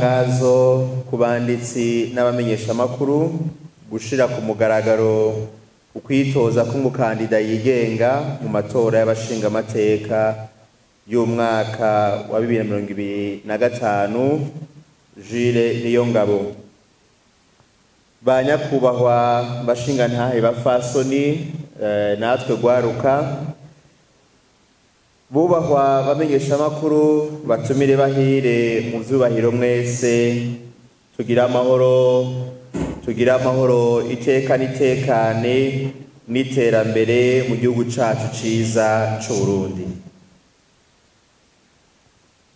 Itangazo ku banditsi n'abamenyeshamakuru gushira ku mugaragaro ukwitoza k'umukandida yigenga mu matora y'abashingamateka y'umwaka wa 2025, Jules Niyongabo. Ba nyakubahwa bashingantahe, bafasoni, natwe gwaruka, bubahwa bamenyeshamakuru, batumire bahire mu vyubahiro mwese, tugira amahoro, tugira amahoro, iteka n'itekane n'iterambere mu gihugu cacu ciza c'Uburundi.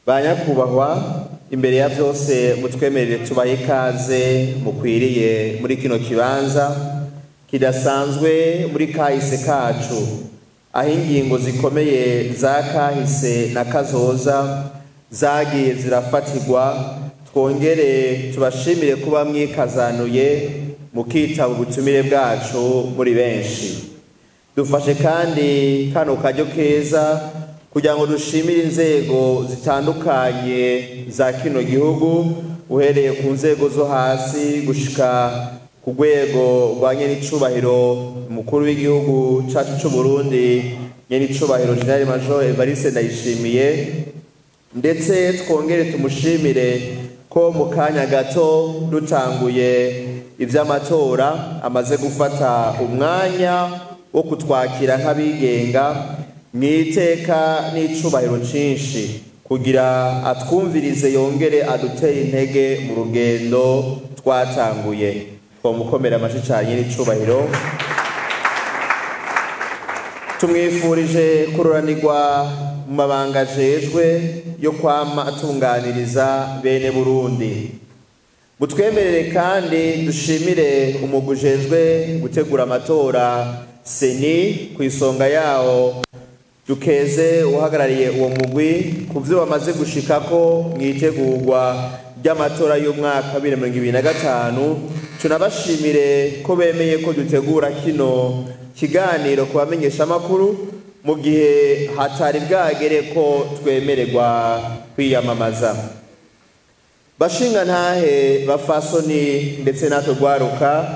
Ba nyakubahwa, imbere ya vyose mutwemerere tubahe ikaze mukwiriye muri kino kibanza kidasanzwe muri kahise kacu, aho ingingo zikomeye za kahise na kazoza zagiye zirafatirwa. Twongere tubashimire kuba mwikazanuye mukitaba ubutumire bwacu muri benshi. Dufashe kandi kano karyo keza kugira ngo dushimire inzego zitandukanye za kino gihugu, uhereye ku nzego zo hasi gushika ku rwego rwa nyenicubahiro umukuru w'igihugu cacu c'Uburundi, nyenicubahiro General Major Evariste Ndayishimiye. Ndetse twongere tumushimire ko mu kanya gato dutanguye ivy'amatora amaze gufata umwanya wo kutwakira nk'abigenga mw'iteka n'icubahiro cinshi, kugira atwumvirize yongere adutere intege mu rugendo twatanguye. Twomukomera amashi cane n'icubahiro. Tumwifurije kuroranirwa mu mabanga ajejwe yo kwama atunganiriza bene Burundi. Mutwemerere kandi dushimire umugwi ujejwe gutegura amatora, CENI, ku isonga yawo dukeze uhagarariye uwo mugwi ku vyo bamaze gushikako mw'itegurwa ry'amatora y'umwaka wa 2025. Tunabashimire ko bemeye ko dutegura kino kiganiro ku bamenyeshamakuru mu gihe hatari bwagere ko twemererwa kwiyamamaza. Bashingantahe, bafasoni, ndetse natwe gwaruka,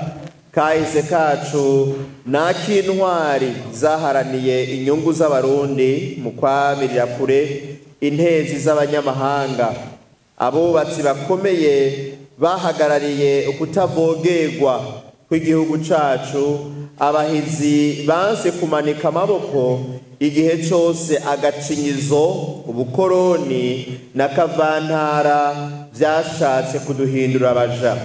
kahise kacu n'ak'intwari zaharaniye inyungu z'Abarundi mu kwamirira kure intezi z'abanyamahanga, abubatsi bakomeye bahagarariye ukutavogerwa kw'igihugu cacu, abahizi banse kumanika amaboko igihe cose agacinyizo, ubukoroni na kavantara vyashatse kuduhindura abaja.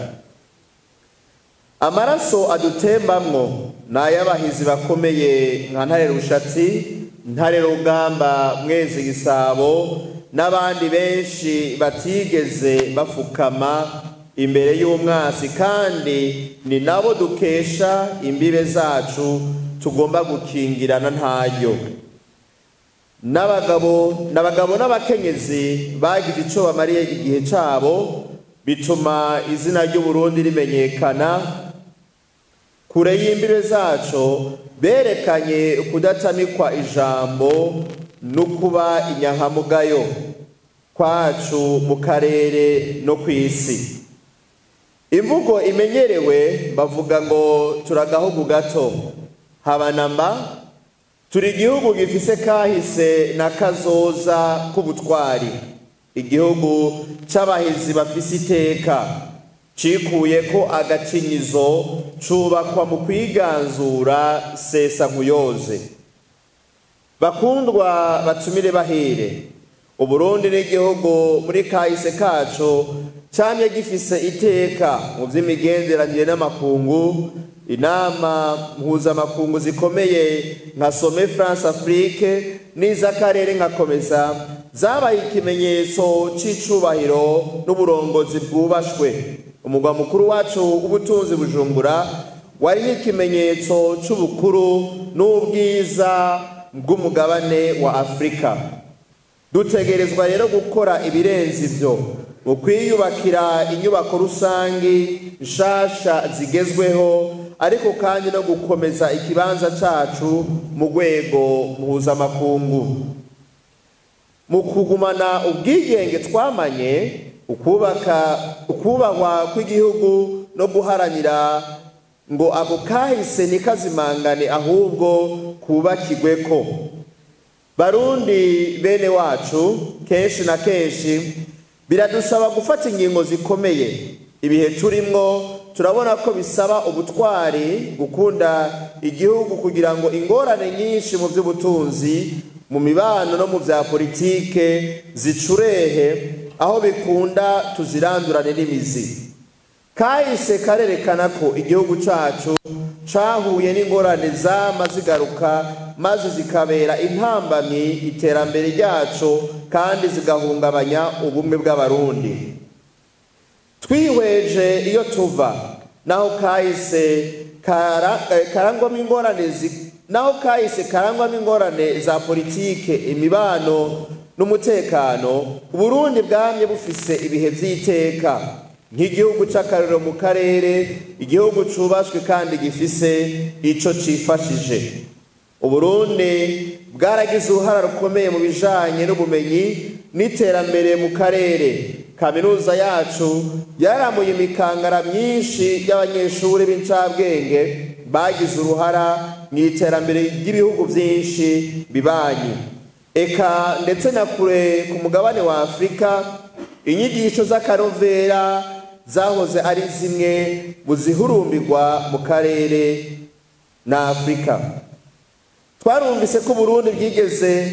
Amaraso adutembamwo n'ay'abahizi bakomeye nka Ntare Rushatsi, Ntare Rugamba, Mwezi Gisabo n'abandi benshi batigeze bafukama imbere y'umwasi, kandi ni nabo dukesha imbibe zacu tugomba gukingirana ntaryo. N'abagabo n'abakenyezi bagize ico bamariye igihe cabo, bituma izina ry'Uburundi rimenyekana kure y'imbibe zaco. Berekanye kudatamikwa ijambo no kuba inyankamugayo kwacu mu karere no kw'isi. Imvugo imenyerewe bavuga ngo turagahugu gato, habanamba turi igihugu gifise kahise na kazoza k'ubutwari, igihugu c'abahizi bafise iteka, cikuye ko agacinyizo, cubakwa mu kwiganzura sesa nkuyoze. Bakundwa batumire bahire, Uburundi n'igihugu muri kahise kaco camye gifise iteka mu vy'imigenderanire n'amakungu. Inama mpuzamakungu zikomeye nka Sommet France Afrique n'iz'akarere nka COMESA zabaye ikimenyetso c'icubahiro n'uburongozi bwubashwe. Umugwa mukuru wacu w'ubutunzi, Bujumbura, wari n'ikimenyetso c'ubukuru n'ubwiza bw'umugabane wa Afurika. Dutegerezwa rero gukora ibirenze ivyo mu kwiyubakira inyubako rusangi nshasha zigezweho, ariko kandi no gukomeza ikibanza cacu mu rwego mpuzamakungu. Mu kugumana ubwigenge twamanye, Ukubaka ukubahwa kw'igihugu no guharanira ngo ako kahise ntikazimangane ahubwo kubakigweko. Barundi bene wacu, kenshi na kenshi biradusaba gufata ingingo zikomeye. Ibihe turimwo turabona ko bisaba ubutwari gukunda igihugu kugira ngo ingorane nyinshi mu by'ubutunzi, mu mibano no mu bya politike zicurehe, aho bikunda tuzirandurane n'imizi. Kahise karerekana ko igihugu cacu cahuye n'ingorane zama zigaruka maze zikabera intambamyi iterambere ryacu kandi zigahungabanya ubumwe bw'Abarundi. Twihweje iyo tuva naho kahise karangwamo ingorane naho kahise karangwamo ingorane za politike, imibano n'umutekano, Uburundi bwamye bufise ibihe vy'iteka nk'igihugu c'akarorero mu karere, igihugu cubashwe kandi gifise ico cifashije. Uburundi bwaragize uruhara rukomeye mu bijanye n'ubumenyi n'iterambere mu karere. Kaminuza yacu yaramuye imikangara myinshi y'abanyeshuri b'incabwenge bagize uruhara mu iterambere ry'ibihugu vyinshi bibanyi, eka ndetse na kure ku mugabane wa Afurika. Inyigisho z'akanovera zahoze ari zimwe mu zihurumbirwa mu karere na Afurika. Twarumvise ko Uburundi bwigeze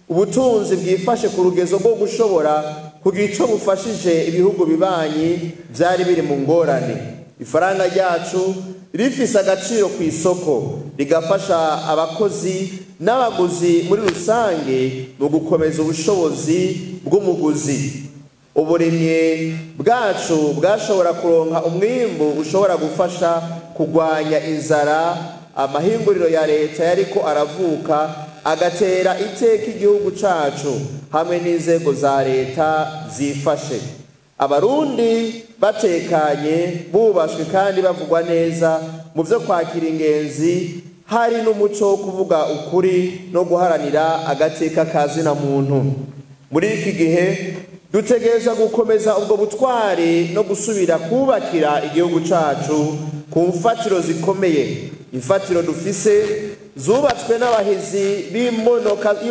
ubutunzi bwifashe ku rugezo rwo gushobora kugira ico bufashije ibihugu bibanyi vyari biri mu ngorane. Ifaranga ryacu rifise agaciro ku isoko, rigafasha abakozi n'abaguzi muri rusange mu gukomeza ubushobozi bw'umuguzi. Uburimyi bwacu bwashobora kuronka umwimbu ushobora gufasha kurwanya inzara. Amahinguriro ya leta yariko aravuka agatera iteka igihugu cacu hamwe n'inzego za leta zifashe. Abarundi batekanye, bubashwe kandi bavugwa neza mu vyo kwakira ingenzi, hari n'umuco wo kuvuga ukuri no guharanira agateka ka zina muntu. Muri iki gihe dutegerezwa gukomeza ubwo butwari no gusubira kubakira igihugu cacu ku mfatiro zikomeye, imfatiro dufise zubatswe n'abahizi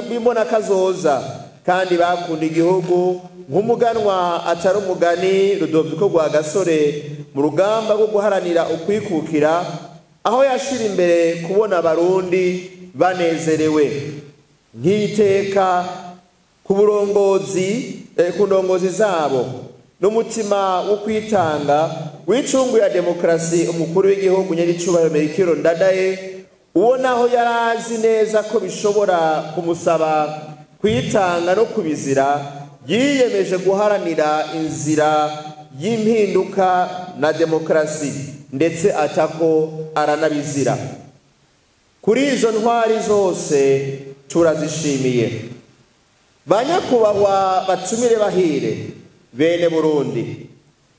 b'imbonakazoza kandi bakunda igihugu nk'umuganwa atari umugani Rudoviko Rwagasore mu rugamba rwo guharanira ukwikukira, aho yashira imbere kubona Abarundi banezerewe nk'iteka ku burongozi, ku ndongozi zabo n'umutima wo kwitanga w'icungu ya demokarasi. Umukuru w'igihugu nyiricubahiro Melchior Ndadaye, uwo naho yarazi neza ko bishobora kumusaba kwitanga no kubizira, yiyemeje guharanira inzira y'impinduka na demokarasi, ndetse atako aranabizira. Kuri izo ntwari zose turazishimiye. Banyakubahwa batumire bahire bene Burundi,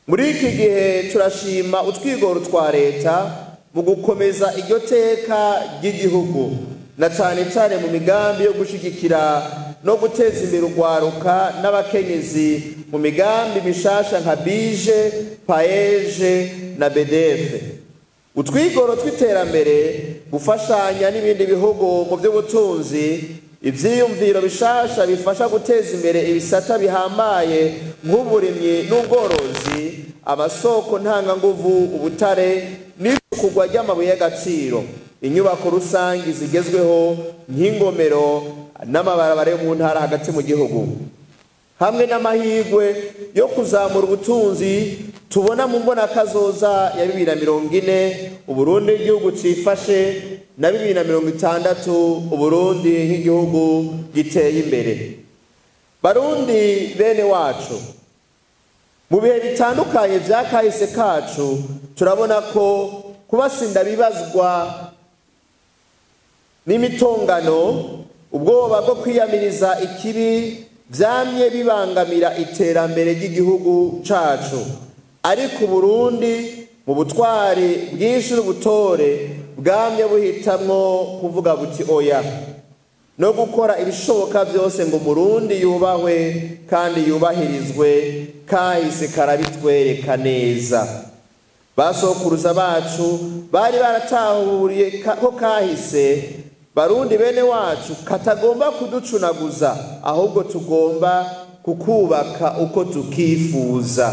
muri iki gihe turashima utwigoro twa leta mu gukomeza iryo teka ry'igihugu, na cane cane mu migambi yo gushigikira no guteza imbere urwaruka n'abakenyezi mu migambi mishasha nka BIJE, PAEEJ na BDF. Utwigoro tw'iterambere, gufashanya n'ibindi bihugu mu by'ubutunzi, ivyiyumviro bishasha bifasha guteza imbere ibisata bihambaye nk'uburimyi n'ubworozi, amasoko ntanganguvu, ubutare n'icukurwa ry'amabuye y'agaciro, inyubako rusangi zigezweho nk'ingomero n'amabarabara yo mu ntara hagati mu gihugu, hamwe n'amahirwe yo kuzamura ubutunzi tubona mu mbonakazoza ya 2040 Uburundi igihugu cifashe, na 2060 Uburundi nk'igihugu giteye imbere. Barundi bene wacu, mu bihe bitandukanye vya kahise kacu turabona ko kubasinda bibazwa n'imitongano, ubwoba bwo kwiyamiriza ikibi vyamye bibangamira iterambere ry'igihugu cacu. Ariko Uburundi mu butwari bwinshi n'ubutore bwamye buhitamwo kuvuga buti oya. no gukora ibishoboka byose ngo Umurundi yubahwe kandi yubahirizwe, kahise karabitwereka neza. Basokuruza bacu bari baratahuriye ko kahise Barundi bene wacu katagomba kuducunaguza, ahubwo tugomba kukubaka uko tukifuza.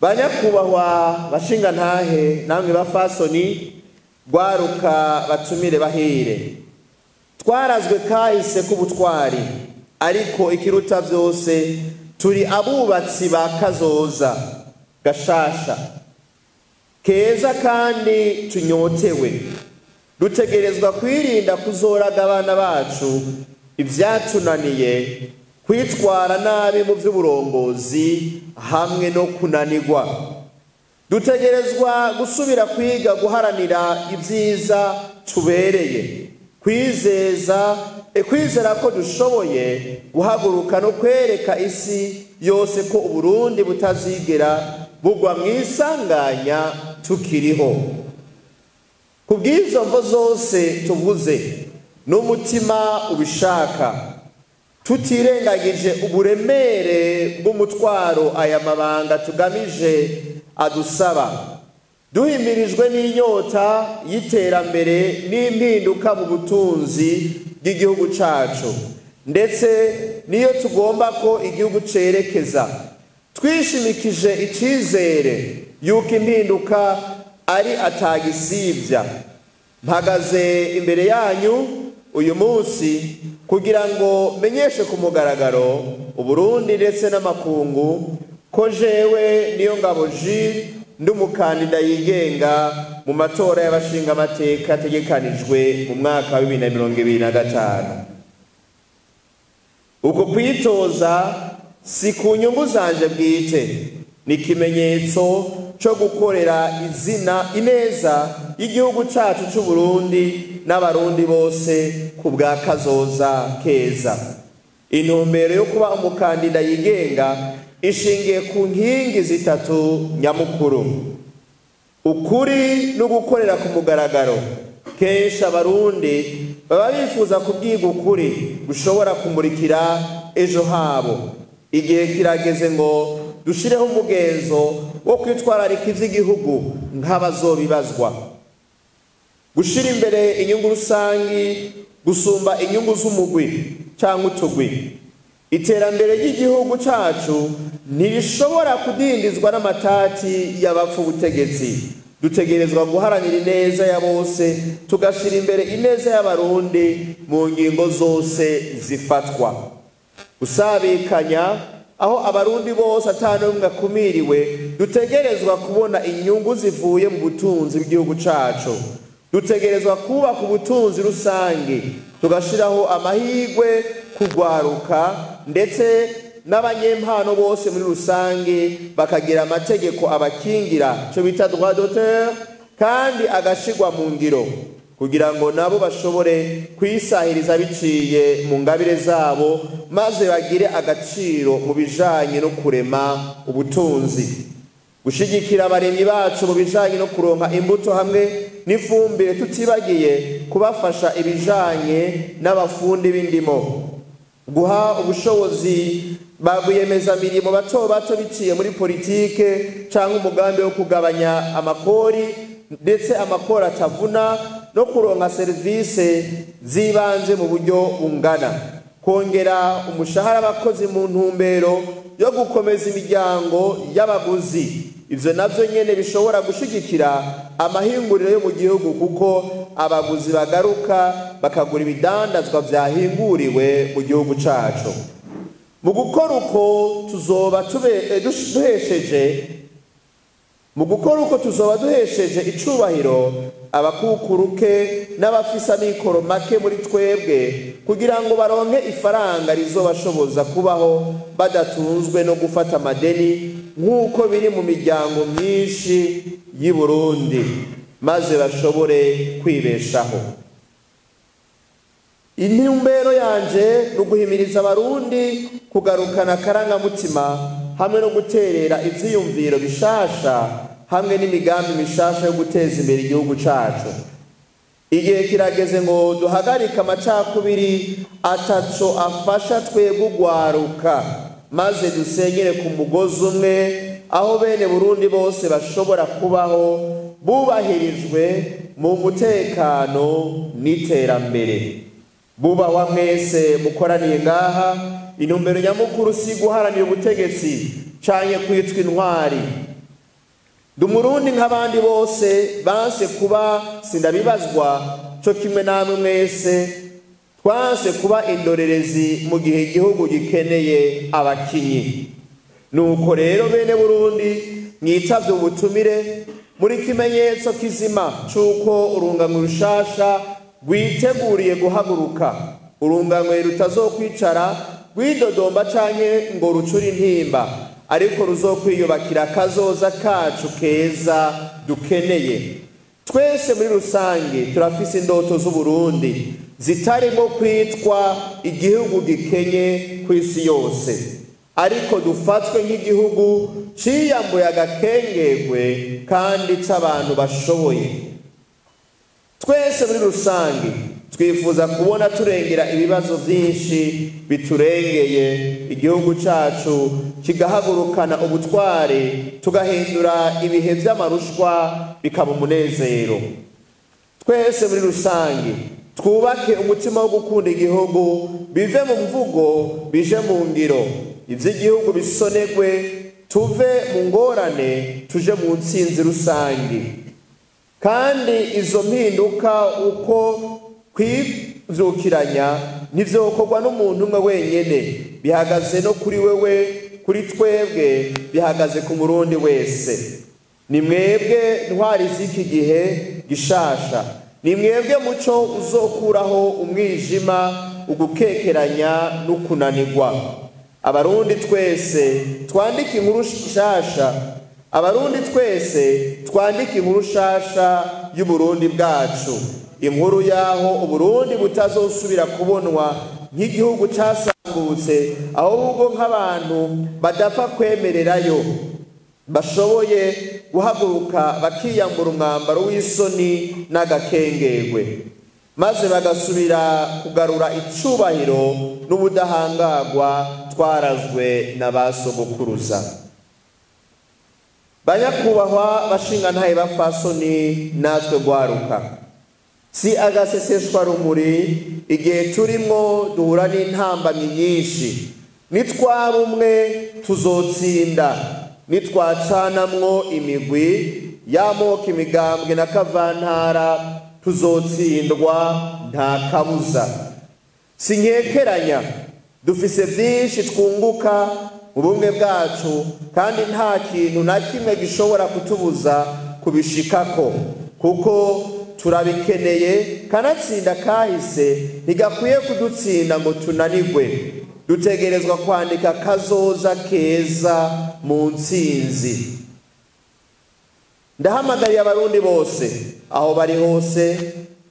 Banyakubahwa bashingantahe namwe bafasoni, rwaruka batumire bahire, twarazwe kahise k'ubutwari, ariko ikiruta byose turi abubatsi ba kazoza gashasha keza kandi tunyotewe. Dutegerezwa kwirinda kuzoraga abana bacu ibyatunaniye, kwitwara nabi mu by'uburongozi hamwe no kunanirwa. Dutegerezwa gusubira kwiga guharanira ibyiza tubereye, kwizera ko dushoboye guhaguruka no kwereka isi yose ko Uburundi butazigera bugwa mu isanganya tukiriho. Kubw'izo mvo zose tuvuze n'umutima ubishaka, tutirengagije uburemere bw'umutwaro aya mabanga tugamije adusaba, duhimirijwe n'inyota y'iterambere n'impinduka mu butunzi bw'igihugu cacu, ndetse niyo tugomba ko igihugu cerekeza, twishimikije icizere yuko impinduka ari atagisibya. Mpagaze imbere yanyu uyu munsi kugira ngo menyeshe ku mugaragaro Uburundi ndetse n'amakungu ko jewe Niyongabo Jules ndi umukandida yigenga mu matora y'abashingamateka ategekanijwe mu mwaka wa 2025. Uko kwitoza si ku nyungu zanje bwite, ni ikimenyetso cyo gukorera izina ineza y'igihugu cacu c'u Burundi n'abarundi bose ku bwa kazoza keza. Intumbero yo kuba umukandida yigenga ishingiye ku nkingi zitatu nyamukuru: ukuri no gukorera ku mugaragaro. Kenshi abarundi baba bifuza kubwiga ukuri gushobora kumurikira ejo habo. Igihe kirageze ngo dushireho umugenzo wo kwitwararika ivy'igihugu nk'abazobibazwa, gushira imbere inyungu rusangi gusumba inyungu z'umugwi cyangwa utugwi. Iterambere ry'igihugu cacu ntirishobora kudindizwa n'amatati y'abapfa ubutegetsi. Dutegerezwa guharanira ineza ya bose, tugashira imbere ineza y'abarundi mu ngingo zose zifatwa. Gusabikanya aho abarundi bose atanumwe akumiriwe, dutegerezwa kubona inyungu zivuye mu butunzi bw'igihugu cacu. Dutegerezwa kubaka ubutunzi rusange, tugashiraho amahirwe kugwaruka ndetse n'abanyempano bose muri rusange, bakagira amategeko abakingira, cyo bita droit d'auteur, kandi agashigwa mu ngiro kugira ngo nabo bashobore kwisahiriza biciye mu ngabire zabo, maze bagire agaciro mu bijanye no kurema ubutunzi. Gushigikira abaremyi bacu mu bijanye no kuronka imbuto hamwe n'ifumbire, tutibagiye kubafasha ibijanye n'abafundi b'indimo. Guha ubushobozi ba rwiyemezamirimo bato bato biciye muri politike cyangwa umugambi wo kugabanya amakori, ndetse amakori atavuna, no kuronka serivisi z'ibanze mu buryo bungana. Kongera umushahara abakozi mu ntumbero yo gukomeza imiryango y'abaguzi. Ivyo navyo nyene bishobora gushigikira amahinguriro yo mu gihugu, kuko abaguzi bagaruka bakagura ibidandazwa vyahinguriwe mu gihugu cacu. Mu gukora uko tuzoba duhesheje mu gukora uko tuzoba duhesheje icubahiro abakukuruke n'abafise amikoro make muri twebwe, kugira ngo baronke ifaranga rizobashoboza kubaho badatunzwe no gufata amadeni nk'uko biri mu miryango myinshi y'i Burundi, maze bashobore kwibeshaho. Intumbero yanje ni uguhimiriza abarundi kugarukana akarangamutima hamwe no guterera ivyiyumviro bishasha hamwe n'imigambi mishasha yo guteza imbere igihugu cacu. Igihe kirageze ngo duhagarike amacakubiri ataco afasha twebwe ugwaruka, maze dusenyere ku mugozi umwe aho bene Burundi bose bashobora kubaho bubahirijwe mu mutekano n'iterambere. Bubahwa mwese mukoraniye ngaha, intumbero nyamukuru si guharanira ubutegetsi canke kwitwa intwari. Ndi Umurundi nk'abandi bose banse kuba sindabibazwa, co kimwe namwe mwese twanse kuba indorerezi mu gihe igihugu gikeneye abakinyi. Nuko rero bene Burundi mwitavye ubutumire muri kimenyetso kizima c'uko urunganwe rushasha rwiteguriye guhaguruka, urunganwe rutazokwicara rwidodomba canke ngo rucure intimba, ariko ruzokwiyubakira kazoza kacu keza dukeneye. Twese muri rusange turafise indoto z'Uburundi zitarimo kwitwa igihugu gikenye kw'isi yose, ariko dufatwe nk'igihugu ciyambuye agakengegwe kandi c'abantu bashoboye. Twese muri rusange twifuza kubona turengera ibibazo vyinshi biturengeye, igihugu cacu kigahagurukana ubutware, tugahindura ibihe vy'amarushwa bikaba umunezero. Twese muri rusange twubake umutima wo gukunda igihugu, bive mu mvugo bije mu ngiro, ivy'igihugu bisonegwe, tuve mu ngorane tuje mu ntsinzi rusange. Kandi izo mpinduka uko kwivyukiranya ntivyokorwa n'umuntu umwe wenyene, bihagaze no kuri wewe, kuri twebwe, bihagaze ku Murundi wese. Ni mwebwe ntwari z'iki gihe gishasha, ni mwebwe muco uzokuraho umwijima, ugukekeranya n'ukunanirwa. Abarundi twese twandike inkuru shasha, Abarundi twese twandike inkuru shasha y'Uburundi bwacu, inkuru yaho Uburundi butazosubira kubonwa nk'igihugu casambutse, ahubwo nk'abantu badapfa kwemererayo, bashoboye guhaguruka bakiyambura umwambaro w'isoni n'agakengegwe, maze bagasubira kugarura icubahiro n'ubudahangagwa twarazwe na ba sogokuruza. Banyakubahwa bashingantahe bafasoni natwe gwaruka, si agaseseshwa rumuri igihe turimwo duhura n'intambamyi nyinshi. Nitwaba umwe tuzotsinda, nitwacanamwo imigwi y'amoko, imigambwe na kavantara, tuzotsindwa nta kabuza. Sinkekeranya dufise vyinshi twunguka mu bumwe bwacu, kandi nta kintu na kimwe gishobora kutubuza kubishikako, kuko turabikeneye. Kanatsinda kahise ntigakwiye kudutsinda ngo tunanigwe. Dutegerezwa kwandika kazoza keza mu ntsinzi. Ndahamagariye Abarundi bose aho bari hose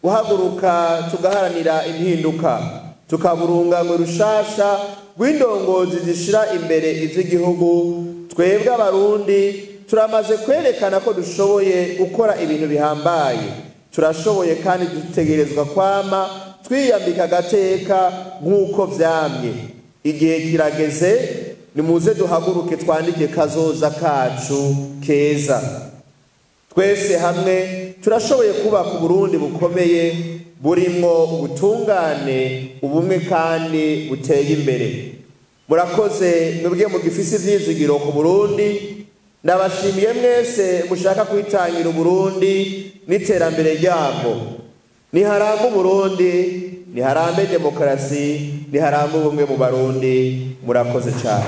guhaguruka tugaharanira impinduka, tukaburunganwe rushasha rw'indongozi zishira imbere ivy'igihugu. Twebwe Abarundi turamaze kwerekana ko dushoboye gukora ibintu bihambaye, turashoboye kandi dutegerezwa kwama twiyambika agateka nk'uko vyamye. Igihe kirageze, nimuze duhaguruke twandike kazoza kacu keza. Twese hamwe turashoboye kubaka Uburundi bukomeye, burimwo ubutungane, ubumwe kandi buteye imbere. Murakoze mwebwe mugifise ivyizigiro ku Burundi. Ndabashimiye mwese mushaka kwitangira Uburundi n'iterambere ryabwo. Niharambe Uburundi, niharambe demokarasi, niharambe ubumwe mu Barundi. Murakoze cyane.